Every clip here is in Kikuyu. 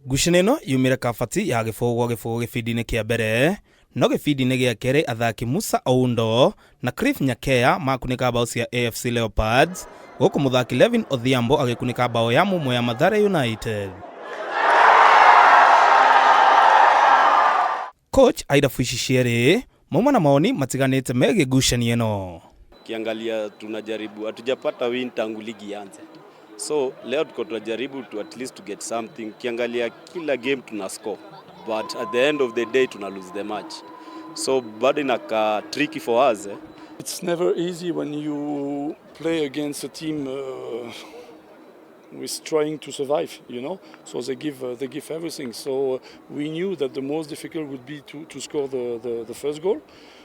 Ngucanio ĩno yumire kabati ya gĩbũgũ gwa gĩbũgũ gĩbindi-inĩ kĩa mbere, no gĩbindi-inĩ gĩa kerĩ athaki Musa Oundo na Cliff Nyakeya makunĩka mbaũ cia AFC Leopards, gũkũ mũthaki Levin Odhiambo agĩkunĩka mbaũ ya mũmwe ya Mathare United. Coach a irabu ici cierĩ mauma na mawoni matiganĩte megiĩ ngucanio ĩno. Ukiangalia tunajaribu, hatujapata win tangu ligi ianze, so leo tuko tunajaribu to at least to get something. Ukiangalia kila game tuna score, but at the end of the day tuna lose the match, so bado inakaa tricky for us, eh? It's never easy when you play against a team with trying to survive. So they give everything. So we knew that the most difficult would be to score the first goal.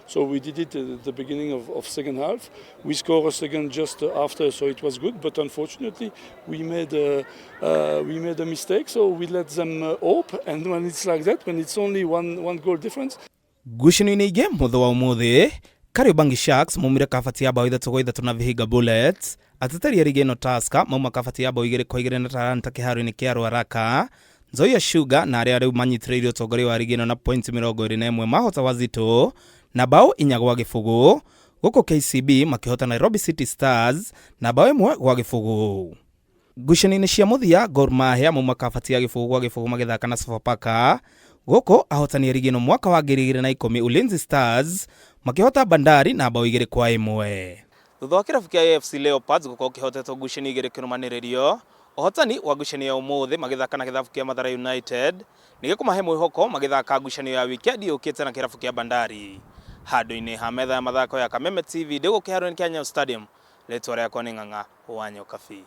So we did it at the beginning of second half. We scored a second just after, so it was good. But unfortunately, we made a mistake. So we let them hope. And when it's like that, when it's only one goal difference, Ngucanio-inĩ ingĩ mũthĩ wa ũmũthĩ, Kariobangi Sharks maumire kabati ya bao 3-3 na Vihiga Bullets. Ateteri a rigi ĩno Tusker mauma kabati ya bao 2-2 na Talanta kĩharo-inĩ kĩa Ruaraka. Nzoia Sugar na arĩa rĩu manyitĩrĩire ũtongoria wa rigi ĩno na pointi 21 mahota Wazito na bao 4-0, gũkũ KCB makĩhota Nairobi City Stars na bao 1-0. Ngucanio-inĩ cia mũthia, Gor Mahia mauma kabati ya 0-0 magĩthaka na Sofapaka, gũkũ ahotani a rigi ĩno mwaka wa 2010 Ulinzi Stars makĩhota Bandari na bao 2-1. Thutha wa kĩrabu kĩa AFC Leopards gũkorwo kĩhotetwo ngucanio igĩrĩ kĩrũmanĩrĩrio, ũhotani wa ngucanio ya ũmũthĩ magĩthaka na gĩthabu kĩa Mathare United nĩ gĩkũmahe mwĩhoko magĩthaka ngucanio ya wikendi yũkĩte na kĩrabu kĩa Bandari. Handũ-inĩ ha metha ya mathako ya Kameme TV ndĩ gũkũ kĩharo-inĩ kĩa Nyayo Stadium, rĩtwa rĩakwa nĩ Ng'ang'a wa Nyokabi.